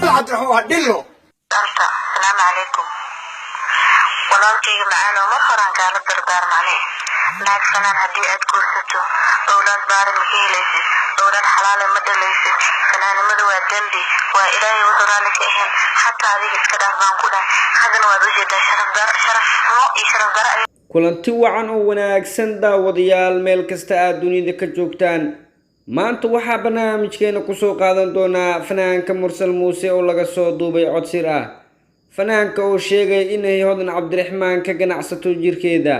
Cabdiraxmaan waa dhillo. Arta, asalaamu calaykum, walaalkayga macaanow. Mar horaan kaala dardaarmane, naag fanaan haddii aad guursato, owlaad baari ma ka helaysid, owlaad xalaale ma dhalaysid. Fanaanimadu waa dembi, waa Ilaahay wuxuu raalli ka ahayn. Xataa adiga iska dhaaf baan ku dhahay. Haddana waad ujeedaa sharaf daro, sharaf xumo iyo sharaf daro ay Kulanti wacan oo wanaagsan, daawadayaal, meel kasta aad dunida ka joogtaan. Maanta waxaa barnaamijkeena kusoo qaadan doonaa fanaanka Mursal Muuse oo laga soo duubay cod sir ah, fanaanka oo sheegay inay Hodan Cabdiraxmaan ka ganacsato jirkeeda.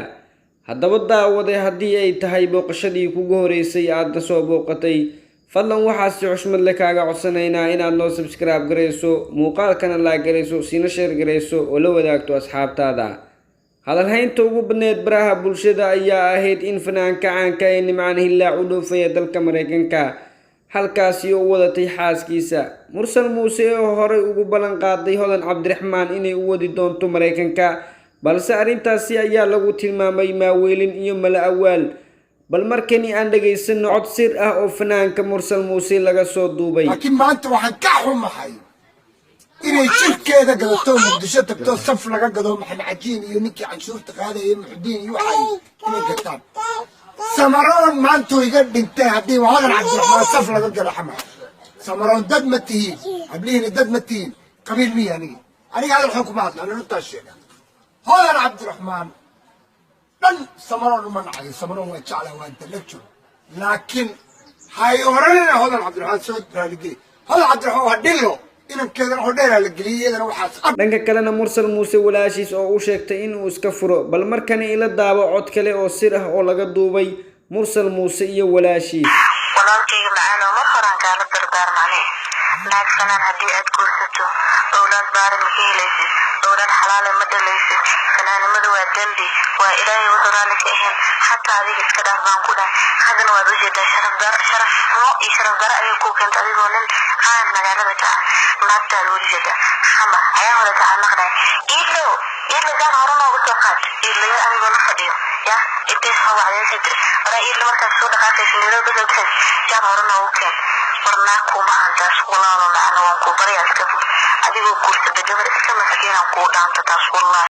Haddaba daawade, haddii ay tahay booqashadii kugu horeysay aadna soo booqatay, fadlan waxaa si xushmad leh kaaga codsanaynaa inaad noo subscribe garayso, muuqaalkana like garayso, siina share garayso oo la wadaagto asxaabtaada. Hadalhaynta ugu badneed baraha bulshada ayaa ahayd in fanaanka caanka ee Nimcaan Hillaac u dhoofaya dalka Mareykanka, halkaasi oo u wadatay xaaskiisa Mursal Muuse oo horey ugu ballan qaaday Hodan Cabdiraxmaan inay u wadi doonto Mareykanka. Balse arrintaasi ayaa lagu tilmaamay maaweelin iyo mala awaal. Bal markani aan dhegaysano cod sir ah oo fanaanka Mursal Muuse laga soo duubay. Laakiin maanta waxaan ka xumahay inay jirkeeda gadato, Muqdisho tagto, saf laga gado. Maxamed Cajiin iyo ninkii canshuurta qaadayay, Muxudiin iyo waxay inay gataan. Samaroon maantuu iga dhintay haddii Hodan Cabdiraxmaan saf laga gado Xamar. Samaroon dad ma tihiin, hablihiina dad ma tihiin. Qabiil miya anigi? Aniga hadal xun kuma hadla, ani runtaas sheega. Hodan Cabdiraxmaan dhan Samaroon uma nacayo, Samaroon waa jecla, waa intellectual, laakiin hay oranina Hodan Cabdiraxmaan soo raaligeli. Hodan Cabdiraxmaan waa dhillo, inankeedana hodheeraa la geliyey, iyadana waxaas. Dhanka kalena, Mursal Muuse walaashiis oo u sheegtay inuu iska furo. Bal markani ila daawo cod kale oo sir ah oo laga duubay Mursal Muuse iyo walaashiis. Walaalkayga macaanow, mar horaan kaala dardaarmane, naag fanaan haddii aad guursato, owlaad baari ma ka helaysid, owlaad xalaale ma dhalaysid. Fanaanimadu waa dembi, waa Ilaahay wuxuu raalli ka ahayn. Xataa adiga iska dhaaf baan ku dhahay. Haddana waad ujeedaa sharaf daro, sharaf xumo iyo sharaf daro ayay kuu keentay, adigoo nin caan magaalada ka ah. Naagtaada waad ujeedaa Xamar ayaa hore taxaa maqnay. Iidlow, Iidlo, saan hore noogu soo qaad. Iidlayo anigoo la fadhiyo ya intay soo wacday tiri, waraa Iidla, markaad soo dhaqaaqaysa, Nairobi kasoo baxaysa, jaan hore noogu keen. War naag kuma ahan taas, walaalo macana, waan kuu baryaa, iska fur. Adigoo guursada gabar iska maskiinaan kuu dhaanta taas, wallaahi.